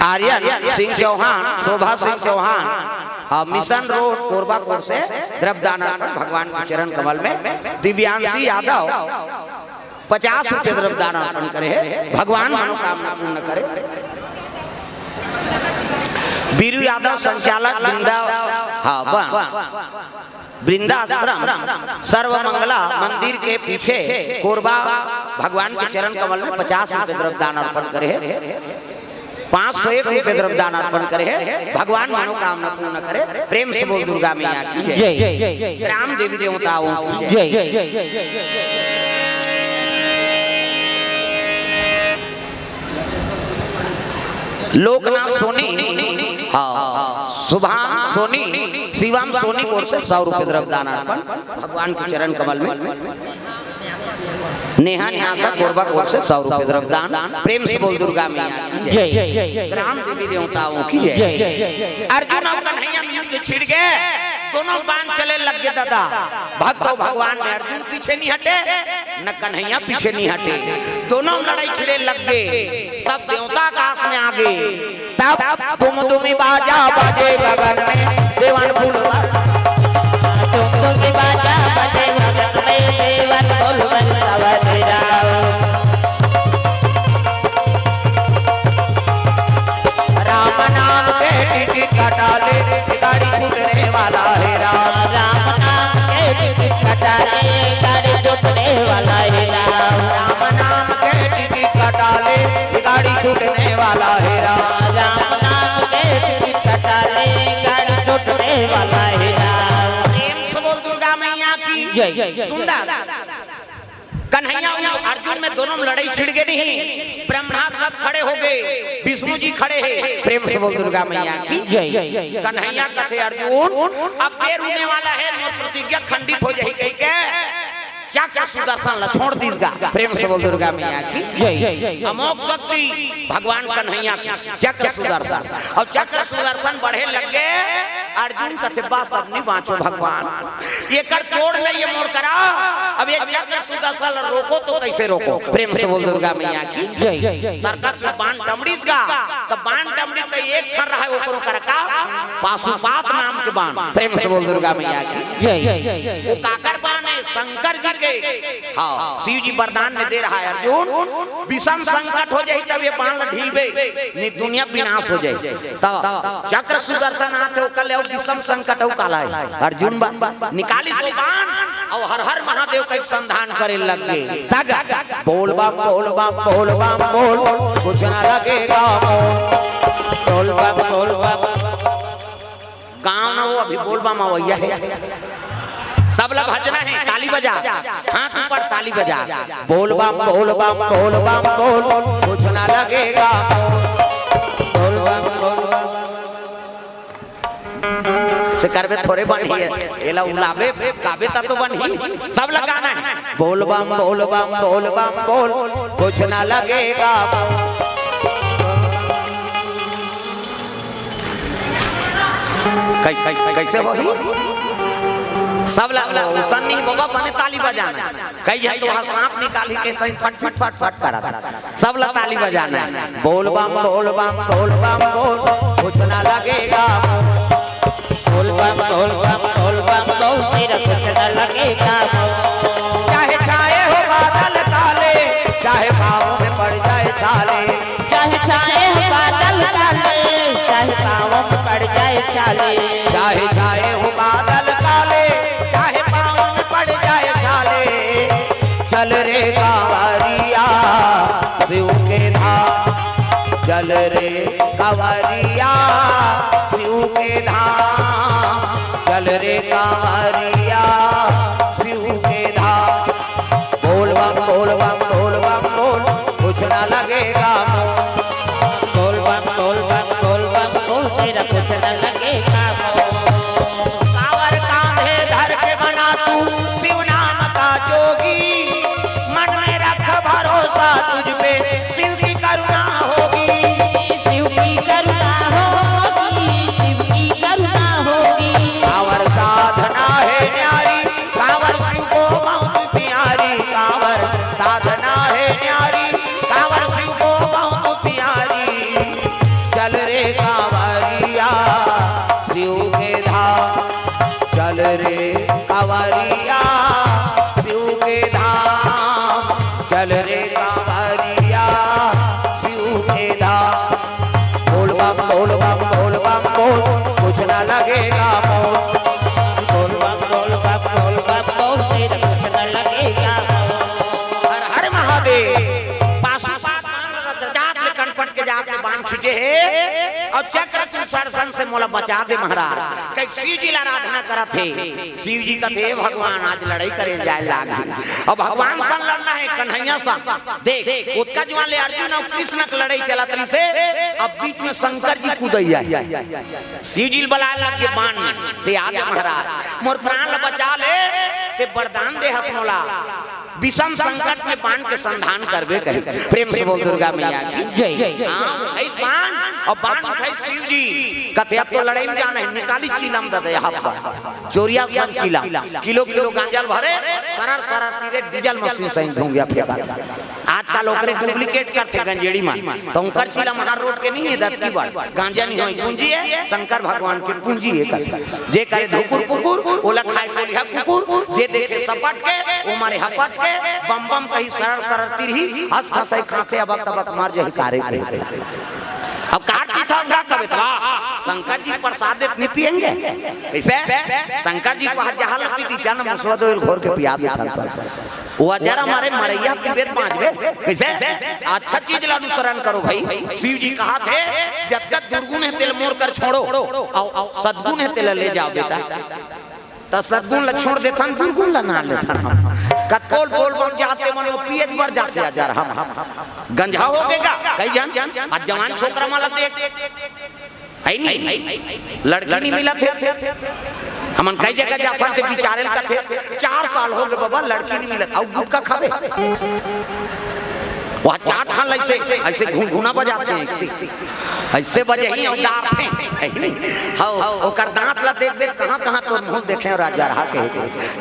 आर्यन सिंह चौहान, शोभा सिंह चौहान, हाँ, मिशन रोड कोरबा कोर से द्रव्य दान अर्पण भगवान के चरण कमल में। दिव्यांशी यादव, पचास रुपये द्रव्य दान अर्पण करे हे, भगवान मनोकामना पूर्ण करे। बीरू यादव संचालक वृंदा, हाँ, बन। वृंदाश्रम सर्वमंगला मंदिर के पीछे कोरबा भगवान के चरण कमल में पचास रुपये द्रव्य दान अर्पण करे हे। पाँच सौ एक रुपये द्रव्य दान अर्पण करे हे, भगवान मनोकामना पूर्ण करे। प्रेम से बोल दुर्गा मैया की जय। जय। ग्राम देवी देवताओं की जय। जय। लोकनाथ सोनी, हाँ, शुभाम सोनी, शिवम सोनी की ओर से सौ रुपये द्रव्य दान अर्पण भगवान के चरण कमल में। नेहा न्यासा कोरबा की ओर से सौ रुपये द्रव्य दान। प्रेम से बोल दुर्गा मैया की जय। जय। ग्राम देवी देवताओं की जय। जय। अर्जुन और कन्हैया में युद्ध छिड़ गए, दोनों बाण चले लग गए दादा। भक्त और भगवान में अर्जुन पीछे नहीं हटे, न कन्हैया पीछे नहीं हटे, दोनों लड़ाई छिड़े लग गए, सब देवता आकाश में आ गए। तब दुमदुमी बाजा बजे गगन में, देवन फूल बर-, दुमदुमी बाजा बजे गगन में, देवन फूल बर कवर जाओ। राम नाम के टिकट कटा ले, गाड़ी छूटने वाला है राम। राम नाम के टिकट कटा ले, गाड़ी छूटने वाला है राम। राम नाम के टिकट कटा ले, गाड़ी छूटने वाला है राम। राम नाम के टिकट कटा ले, गाड़ी छूटने वाला है राम। प्रेम से बोल दुर्गा मैया की जय। सुंदर। कन्हैया और अर्जुन में दोनों में लड़ाई छिड़ गई नहीं। ब्रह्मा सब खड़े हो गए, विष्णु जी खड़े हैं। प्रेम से बोल दुर्गा मैया की जय। कन्हैया कथे अर्जुन, अब बेर होने वाला है, मोर प्रतिज्ञा खंडित हो जाही कह के चक्र सुदर्शन ला छोड़ दीस गा। प्रेम से बोल दुर्गा मैया की जय। अमोघ शक्ति भगवान कन्हैया की, चक्र सुदर्शन। और चक्र सुदर्शन बढ़े लग गए। अर्जुन कथे, बस अब नहीं बाँचो भगवान, एकर तोड़ नहीं ये मोर करा। अब ये चक्र सुदर्शन ला रोको तो कैसे रोको? प्रेम से बोल दुर्गा मैया की जय। तरकस में बाण टमड़ीस गा, तो बाण टमड़ी तो एक ठन रहा, ओकरो करा का पाशुपात नाम के बाण। प्रेम से बोल दुर्गा मैया की जय। वो काकर बाण है? शंकर जी के। हाँ, शिव जी वरदान में दे रहा है, अर्जुन, विषम संकट हो जाही तब ये बाण ढीलबे, नहीं दुनिया विनाश हो जाही। तब चक्र सुदर्शन आथे, ओकर ले अउ विषम संकट अउ काला है। अर्जुन बा-, निकालिस वो बाण अउ हर हर महादेव का एक संधान करे लग गए। तग बोल बम बोल बम बोल बम बोल, कुछ ना लगेगा मोल। बोल बम बोल बम। गाँव ना हो, अभी बोल बम अवइया है। सब ला भजना है, ताली बजा, हाथ ऊपर, ताली बजा। बोल बम बोल बम बोल बम बोल, कुछ ना लगेगा। बोल बम बोल बम। से करबे थोरे बनही है, एला उलाबे गाबे ता तो बनही। सब ला गाना है। बोल बम बोल बम बोल बम बोल, कुछ ना लगेगा। कैसे, कैसे होही? सब ला, ला, उसन नहीं बाबा, बने ताली बजाना। कई है तो वहाँ सांप निकाली के सही फट, फट, फट, फट करा था। सब ला ताली बजाना है। बोल बम, बोल बम, बोल बम, बोल, कुछ ना लगेगा। बोल बम, बोल बम, बोल बम, बोल, तेरा कुछ ना लगेगा। चाहे छाए हो बादल काले, चाहे पाँव में पड़ जाए छाले। चाहे छाए हो बादल काले, चाहे पाँव में पड़ जाए छाले। चाहे छाए हो बादल काले, चाहे पाँव में पड़ जाए छाले। चल रे कांवरिया शिव के धाम, चल रे कांवरिया शिव के धाम, चल रे कांवरिया शिव के धाम। बोल बम, बोल बम, बोल बम, बोल, कुछ ना लगेगा मोल। बोल बम, बोल बम, बोल बम, बोल, तेरा कुछ ना लगेगा मोल। कांवर कांधे धर के बना तू शिव नाम का जोगी, मन में रख भरोसा तुझ पे, शिव की करुणा होगी। शिव की करुणा होगी, शिव की करुणा होगी। कांवर साधना है न्यारी, कांवर शिव को बहुत प्यारी, कांवर साधना है न्यारी, कांवर शिव को बहुत चल रे कांवरिया, शिव के धाम। बोल बम, बोल बम, बोल बम, बोल, कुछ ना लगेगा मोल। बोल बम, बोल बम, बोल बम, बोल, तेरा कुछ ना लगेगा मोल। हर हर महादेव। पाशुपात बाण रथ जात ले कनपट के जात ले बाण खींचे हे, अउ चक्र तू सरसन से मोला बचा दे महाराज। कहि शिव जी ला आराधना करत हे। शिव जी कथे, "हे भगवान, आज लड़ई करे जाए लाग हे।" अब भगवान संग लड़ना हे, कन्हैया संग। देख, ओतका जुवार ले अर्जुन अउ कृष्ण के लड़ई चलत रहिसे, अब बीच में शंकर जी कूदइया हे। शिव जी ल बलाए लग गे बाण में, "ते आ जा महाराज, मोर प्राण ल बचा ले, ते वरदान दे हस मोला।" विषम संकट में बाण के संधान करबे कहे। प्रेम से बोल दुर्गा मैया की। जय। हाँ, भाई बाण, अउ बाण उठाई शिव जी। कथे, "अब तो लड़ई में जाना हे, निकाली चीलम दे दे यहाँ पर।" चोरिया सन चीलम, किलो किलो गांजा ल भरे, सरर सरर तीरे डीजल मशीन सही धुंगिया फेंकत। आजकल ओकरे duplicate करथे गंजेड़ी मन, त ओकर चीलम हर रोड के नहीं हे, दत्ती बड़। गांजा नहीं होय, पूंजी हे, शंकर भगवान के पूंजी हे कथे। जे करे धुकुर पुकुर, ओला खाए कोलिहा कुकुर, जे देखे सपट के, ओ मारे हपट के, बम बम कही सरर सरर तिरही, हंस हंसई खाते अबक तबक मर जही कारे के। अब काट पीथस गा कबे त, "वाह, शंकर जी प्रसाद देत नहीं पिएंगे।" कइसे? शंकर जी को हाथ जहां लग पीती, चल मुसवा दो घोर के पिया देथन पर। वो अजर हमारे मरैया पीबे त बांचबे। कइसे? अच्छा चीज ला अनुसरण करो भाई। शिव जी कहाथे, "जतका दुर्गुण हे तेला मोर कर छोड़ो, अउ, अउ सद्गुण हे तेला ले जाओ बेटा।" त सद्गुण ला छोड़ देथन, दुर्गुण ला ना लेथन हम। कतको ल बोल बम जाते मन वो पिए बर जाथे अजर हम। गंजा हो गे गा, कई झन, आज जवान छोकरा मन ला देख, हे नहीं, लड़की नहीं मिलत हे। हमन कई जगह जाथन ते बिचारे ल कथे, "चार साल हो गे बाबा, लड़की नहीं मिलत, अउ गुटखा खाबे?" वहाँ चार ठन ऐसे, ऐसे घुनघुना बजाथे, ऐसे, ऐसे बजही अउ डारथे। हौ, ओकर दांत ला देख देख, कहाँ कहाँ तोर मुंह देखे राजा रहा के।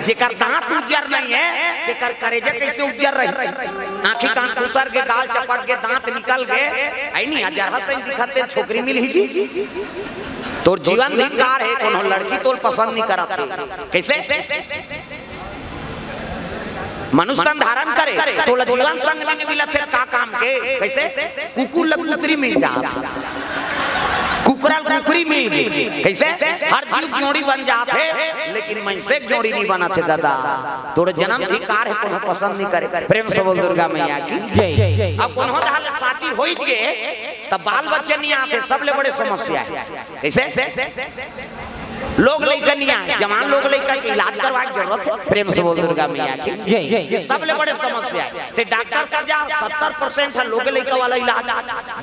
जेकर दांत उज्जर नहीं हे, तेकर करेजा कैसे उज्जर रही? आंखी कान खुसर गे, गाल चपट गे, दांत निकल गे, हे नहीं, अजरहा सही दिखत हे, छोकरी मिलही जी। तोर जीवन धिक्कार हे, कोनो लड़की तोर पसंद नहीं करत हे। कइसे? मनुष्य तन धारण करे, तोला जीवन संग नहीं मिलत हे, का काम के? कइसे? कुकुर ल कुकरी मिल जात हे, कुकरा ल कुकरी मिल गे। कइसे? हर जीव जोड़ी बन जात हे, लेकिन मनसे के जोड़ी नहीं बनत हे दादा। तोर जन्म धिक्कार हे, कोनो पसंद नहीं करे। प्रेम से बोल दुर्गा मैया की। जय। अब कोनो धाल शादी होई गे, तब बाल बच्चे नहीं आते, सबले बड़े समस्या हे। कइसे? लोग लइका नहीं आए, जवान लोग लइका के इलाज करवाए के जरूरत हे। प्रेम से बोल दुर्गा मैया की। जय। ये सबले बड़े समस्या हे। ते डॉक्टर कर जा, सत्तर परसेंट हे लोग लइका वाला इलाज।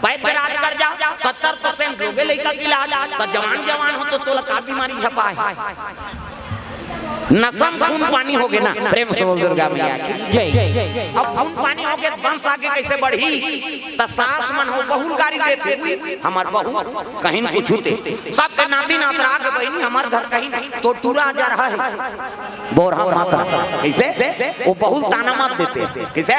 वैद्य राज कर जा, सत्तर परसेंट लोग लइका के इलाज। त जवान जवान हो तो तोला का बीमारी झपाए? नसम खून पानी हो गे ना। प्रेम से बोल दुर्गा मैया की। जय। अब खून पानी हो गे, वंश आगे कैसे बढ़ी? त सास मन हो बहू ल गारी देथे, "हमर बहू कहीं कुछ होते, सबके नाती नातरा के बहिनी, हमर घर कहीं नहीं।" तो टूरा अजरहा हे, बोरहा माता। कइसे? वो बहू ल ताना मत देते। कइसे?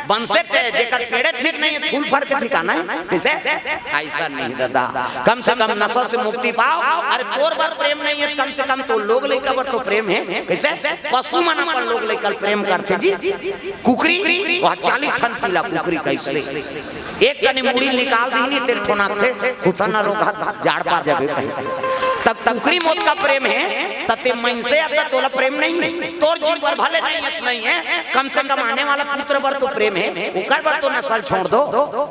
बंसे ते जेकर पेड़े ठीक नहीं हे, फूल फर के ठिकाना हे। कइसे? ऐसा नहीं दादा, कम से कम नशा से मुक्ति पाओ। अरे तोर बर प्रेम नहीं हे, कम से कम तो लोग लइका बर तो प्रेम हे। कइसे? पशु मन अपन लोग लइका ल प्रेम करथे जी। कुकरी, वह चालीस ठन पीला कुकरी कइसे? एक कनी मुड़ी निकाल दीही, तेल ठोनाथे, कुछ ना रोग हाथ जाड़ पा जाबे कहीं। तब कुकरी मोत का प्रेम हे, त ते मनसे अत तोला प्रेम नहीं हे। तोर जीव बर भले नहीं हे, नहीं हे, कम से कम आने वाला पुत्र बर तो प्रेम हे, ओकर बर तो नशा ल छोड़ दो,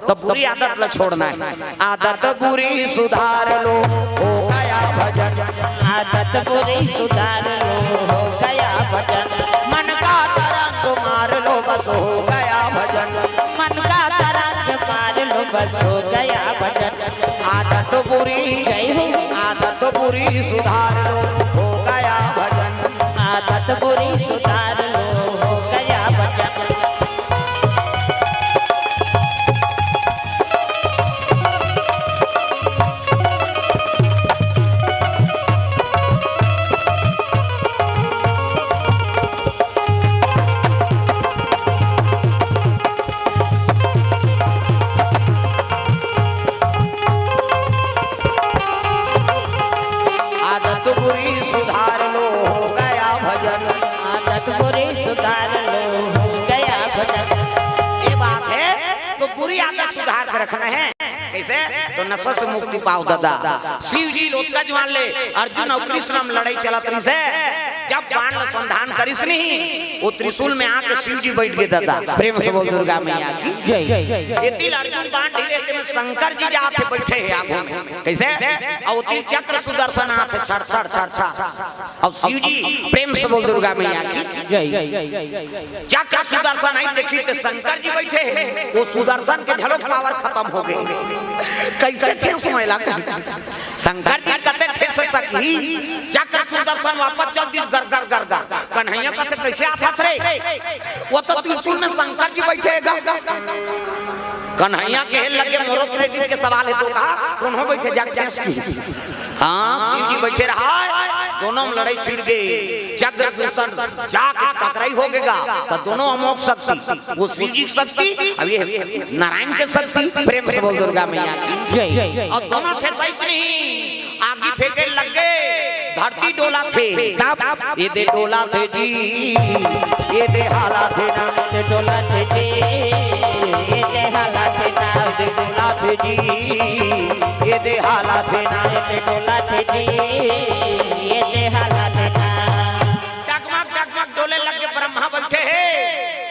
तब बुरी आदत ला छोड़ना हे। आदत बुरी सुधार लो, हो गया भजन। आदत बुरी सुधार लो, हो गया भजन। मन का तरंग मार लो, बस हो गया भजन। मन का तरंग मार लो, बस हो गया भजन। आदत बुरी, जय हो। आदत बुरी सुधार लो, हो गया भजन। आदत बुरी सुधार लो, हो गया भजन। आदत बुरी रखना है। कइसे? तो नशा से मुक्ति पाव ददा। शिव जी ल ओतका जुवार ले अर्जुन अउ कृष्ण म लड़ई चलत रहिस हे। जब बाण ल संधान करिस नहीं, ओ त्रिशूल में आके शिव जी बइठ गे ददा। प्रेम से बोल दुर्गा मैया की। जय। एती ल अर्जुन बाण ढीले, एती में शंकर जी जात हे, बइठे हे आगू में। कइसे? अउ ओती चक्र सुदर्शन आत हे, छड़ छड़ छड़ छड़। अउ शिव जी, प्रेम से बोल दुर्गा मैया की। जय। चक्र सुदर्शन आई देखी त शंकर जी बइठे हे, ओ सुदर्शन के घलो पावर खतम हो गे। कइसे ठेस महिला कही? शंकर जी कते ठेस सकही? चक्र सुदर्शन वापस चल दिस, गर गर गर गर। कन्हैया कथे, कइसे आथस रे? ओ तो त्रिशूल में शंकर जी बइठे हे गा। कन्हैया कहे लगे, मोरो क्रेडिट के सवाल हे तो कहा, कोनो बइठे जाके ठेस की। हाँ, शिव जी बइठे रहा, दोनों म लड़ई छिड़ गे। चक्र दूषण जाके टकरई हो गे गा, त दोनों अमोघ शक्ति, ओ शिव जी के शक्ति, अब ये नारायण के शक्ति। प्रेम से बोल दुर्गा मैया की। जय। अउ दोनों ठेसइस नहीं, आगी फेंके लग गे, धरती डोलथे। तब ए दे डोलथे जी, ए दे हालथे ना। ए दे डोलथे जी, ए दे हालथे ना। ए दे डोलथे जी, ए दे हालथे ना। ए दे डोलथे जी, ए दे हालथे ना। डगमग डगमग डोले लग गे, ब्रह्मा बइठे हे,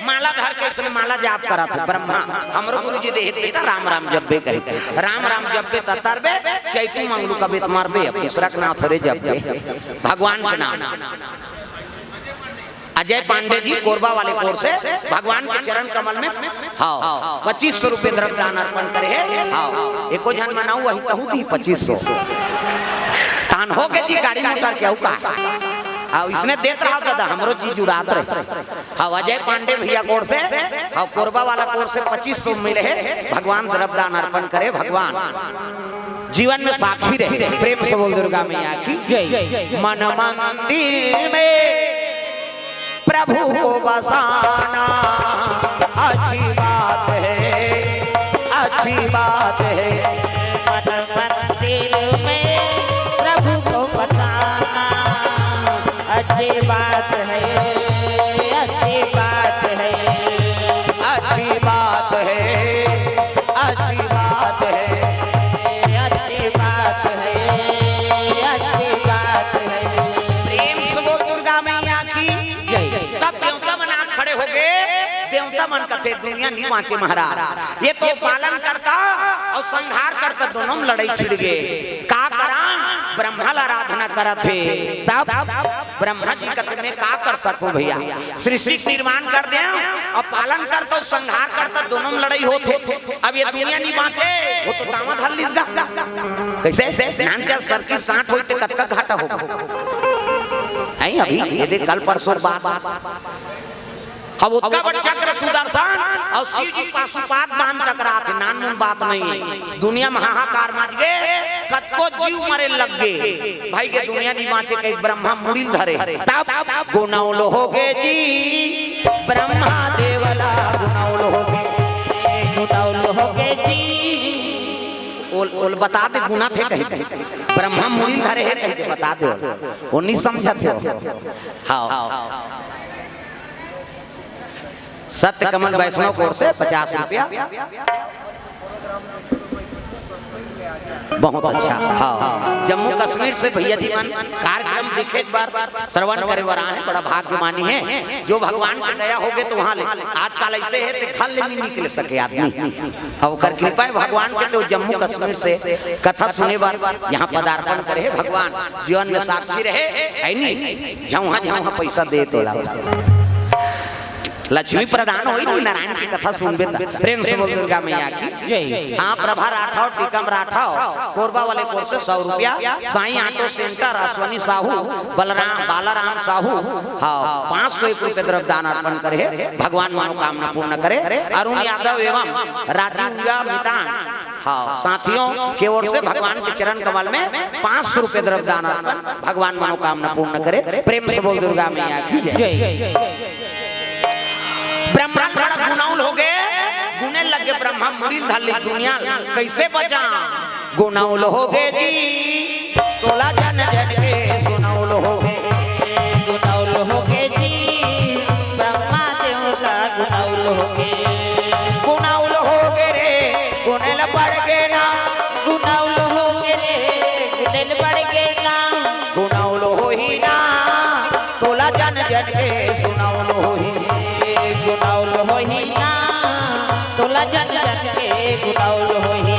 माला धर के अइसने माला जाप करत हे। ब्रह्मा, हमरो गुरुजी दे हे बेटा, राम राम जपबे कही। राम राम जपबे त तरबे, चैतू मंगलू कबे त मरबे, अब दूसरा के नाव थोरे जपबे, भगवान के नाव। अजय पांडे जी कोरबा वाले कोर से भगवान के चरण कमल में, हाँ, पच्चीस सौ रुपये द्रव्य दान अर्पण करे हे। हाँ, एको झन मनाऊ वही कहू दी पच्चीस सौ। तान हो गे जी, गाड़ी मोटर के अउ का? हाँ, अइसने देत रहा ददा, हमरो जी जुड़ात रहे। हाँ, अजय पांडे भैया कोर से, हाँ, कोरबा वाला कोर से पच्चीस सौ मिले हे, भगवान द्रव्य दान अर्पण करे, भगवान जीवन में साक्षी रहे। प्रेम से बोल दुर्गा मैया की। जय। मन मंदिर में प्रभु को बसाना अच्छी बात है, अच्छी बात है। मन मंदिर में प्रभु को बसाना अच्छी बात है, अच्छी बात है। अच्छी बात है, अच्छी बात है। अच्छी बात है, अच्छी बात है। प्रेम से बोल दुर्गा मैया की। जय। सब देवता मन आ खड़े हो गे। देवता मन कथे दुनिया नहीं बाँचे महाराज, ये तो पालन करता अउ संहार करता दोनों म लड़ई छिड़ गे। का करा? ब्रह्मा ल आराधना करत हे। तब ब्रह्मा जी कथे, मैं का कर सकूं भैया? सृष्टि के निर्माण कर दे अउ पालन करता, संहार करता, दोनों म लड़ई होत हे। अब ये दुनिया नहीं बाँचे, ओ तो दावा धर लिस गा। कइसे? नानचा सर की साँट होई ते कतका घाटा होगा। नहीं, अभी ये देख, कल परसों बात। अब ओतका बड़ चक्र सुदर्शन अउ शिव जी पाशुपात बाण टकरात हे, नानमुन बात नहीं हे। दुनिया म हाहाकार मच गे, कतको जीव मरे लग गे। भाई के दुनिया नहीं बाँचे, कहीं ब्रह्मा मुड़ी ल धरे। तब गुनौल हो गे जी, ब्रह्मा देव ला गुनौल हो गे। गुनौल हो गे जी। ओल, ओल बता दे, गुना थे कही दे। ब्रह्मा मुड़ी ल धरे हे कही दे, बता दे ओल। ओ नहीं समझत हे। हाँ। सत्य कमल वैष्णव कोर से पचास रुपया। बहुत अच्छा। हाँ, जम्मू कश्मीर से भैया जी मन कार्यक्रम देखे, एक बार श्रवण करे बर आए हे, बड़ा भाग्यमानी हे। जो भगवान के दया हो गे त उहाँ ले, आजकल अइसे हे ते घर ले नहीं निकल सके आदमी। अब ओकर कृपा हे भगवान के, तो जम्मू कश्मीर से कथा सुने बर यहाँ पदार्पण करे हे भगवान। जीवन में साक्षी रहे, हे नहीं? झौहा झौहा पैसा दे तोला। लक्ष्मी प्रदान होई ना, नारायण की कथा सुनबे त। प्रेम से बोल दुर्गा मैया की। जय। हाँ, प्रभा राठौर, टीकम राठौर, कोरबा वाले कोर से सौ रुपया, साईं ऑटो सेंटर, अश्वनी साहू, बलराम, बालाराम साहू, हाँ, पाँच सौ एक रुपये द्रव्य दान अर्पण करे हे, भगवान मनोकामना पूर्ण करे। अरुण यादव एवं राजू या मितान, हाँ, साथियों के ओर से भगवान के चरण कमल में पाँच सौ रुपये द्रव्य दान अर्पण, भगवान मनोकामना पूर्ण करे। प्रेम से बोल दुर्गा मैया की जय। जय। ब्रह्मा बड़ा गुनौल हो गे, गुने लग गे ब्रह्मा मुड़ी ल धर लिस दुनिया ल, कइसे बचा? गुनौल हो गे जी, तोला जन जन के सुनौल हो गे। गुनौल हो गे जी, ब्रह्मा देवता गुनौल हो गे। गुनौल हो गे रे, गुनेल पड़ गे ना, गुनउल होगे रे, गुनेल पड़ गे ना, गुनउल होही ना, तोला जन जन के सुनउल होही। गुनउल होही ना, तोला जन जन के गुनउल होही।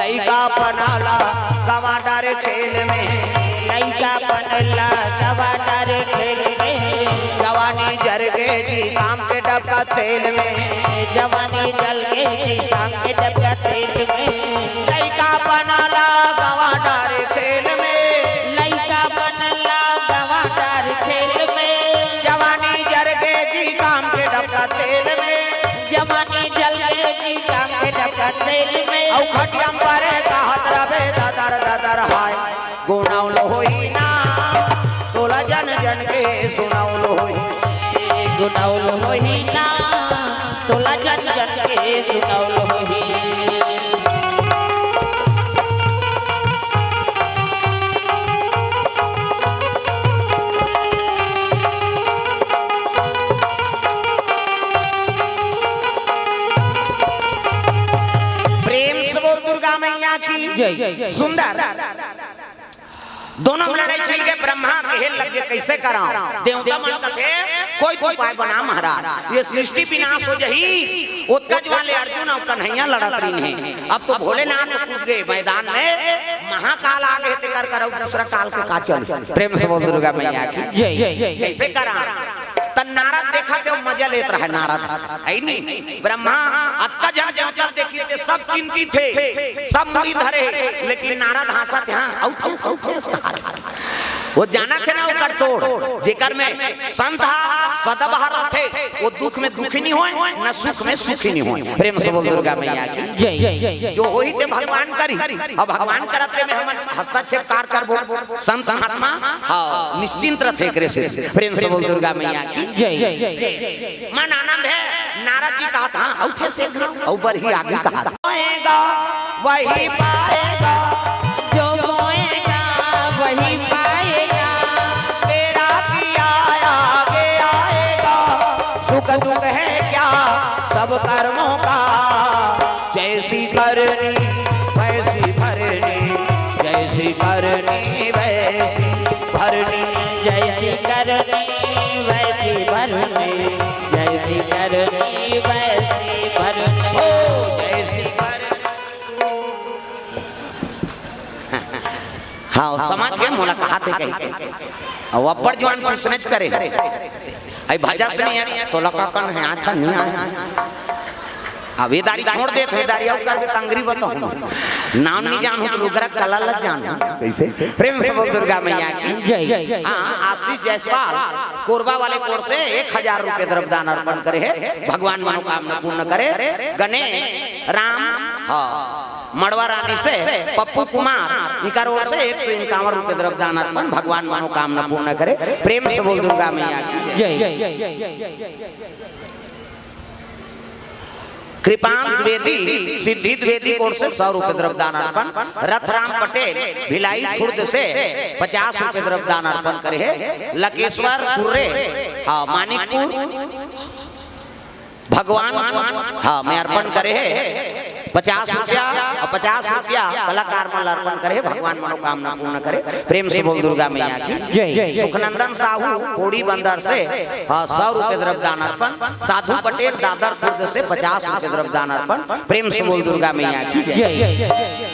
लइकापन ला गवा डारे खेल में। लइकापन ला गवा डारे खेल में। जवानी जर गे जी काम के डबका तेल में। जवानी जल गे जी काम के डबका तेल में। लइकापन ला गवा डारे खेल में। लइकापन ला गवा डारे खेल में। जवानी जर गे जी काम के डबका तेल में। जवानी जल गे जी काम के डबका तेल में। अउ खटिया म परे कहत रबे ददर ददर हाय। गुनउल होही ना, तोला जन जन के सुनउल होही। गुनउल होही ना, तोला जन जन के सुनउल होही। प्रेम से बोल दुर्गा मैया की जय। सुंदर। दोनों में लड़ाई छिड़ के ब्रह्मा कहे लगे, "कैसे कराओ?" देवता मन कथे, "कोई तो उपाय बना महाराज, ये सृष्टि विनाश हो जही।" ओतका जुवार ले अर्जुन अउ कन्हैया लड़त रहिन हे। अब तो भोलेनाथ कूद गे मैदान में, महाकाल आ गे, तेकर करउ दूसरा काल के का चल। प्रेम से बोल दुर्गा मैया की जय। कैसे करा? त नारद देखा थे, मजा लेत रहे नारद, है नी? ब्रह्मा अतका जन देवता ल देखिन ते सब चिंतित हे, सब मुड़ी धरे हे, लेकिन नारद हाँसत हे, हाँ, अउ ठेस, अउ ठेस कहा। वो जानत हे ना ओकर तोड़, जेकर में संत हा सदाबहार रथे, वो दुख में दुखी नहीं होय, न सुख में सुखी नहीं होय। प्रेम से बोल दुर्गा मैया की जय। जो होही ते भगवान करी, अब भगवान करत ते में हमन हस्तक्षेप कार करबो। संत महात्मा, हाँ, निश्चिंत रथे एकरे से। प्रेम से बोल दुर्गा मैया की जय। मन आनंद हे, नारद जी कहत, हाँ, अउ ठेस, अउ बरही आगे कहत। बोएगा, वही पाएगा। जो बोएगा, वही पाएगा। तेरा किया आगे आएगा। सुख दुख है क्या सब कर्मों का। जैसी करनी वैसी भरनी, जैसी करनी वैसी भरनी। जैसी करनी वैसी भरनी, जैसी करनी वैसी भरनी। हो जैसी करनी। हाँ, समझ गे, मोला कहाथे कहिके। अउ अब्बड़ जुवार प्रश्न करे। अई भजा से नहीं आय, तोला का कन हे, आथा नहीं आय। अब ये दारी छोड़ देत हे, दारी अउ करबे त अंगरी बताहूँ। नाम नहीं जानहूँ त लुगरा कला ल जानहूँ। कैसे? प्रेम से बोल दुर्गा मैया की जय। हाँ, आशीष जायसवाल कोरबा वाले कोर से एक हजार रुपये द्रव्य दान अर्पण करे हे, भगवान मनोकामना पूर्ण करे। गने राम, हाँ, मड़वा रानी से पप्पू कुमार, इकर ओर से एक सौ इक्यावन रुपये द्रव्य दान अर्पण, भगवान मनोकामना पूर्ण करे। प्रेम से बोल दुर्गा मैया की जय। कृपांत द्विवेदी, सिद्धि द्विवेदी ओर से सौ रुपये द्रव्य दान अर्पण, रथराम पटेल, भिलाई खुर्द से पचास रुपये द्रव्य दान अर्पण करे हे, लकेश्वर कुर्रे, हाँ, मानिकपुर, भगवान, हाँ, में अर्पण करे हे पचास रुपया अउ पचास रुपया कलाकार मन ल अर्पण करे हे, भगवान मनोकामना पूर्ण करे। प्रेम से बोल दुर्गा मैया की जय। सुखनंदन साहू पोड़ी बंदर से, हाँ, सौ रुपये द्रव्य दान अर्पण। साधु पटेल दादर खुर्द से पचास रुपये द्रव्य दान अर्पण। प्रेम से बोल दुर्गा मैया की जय। जय।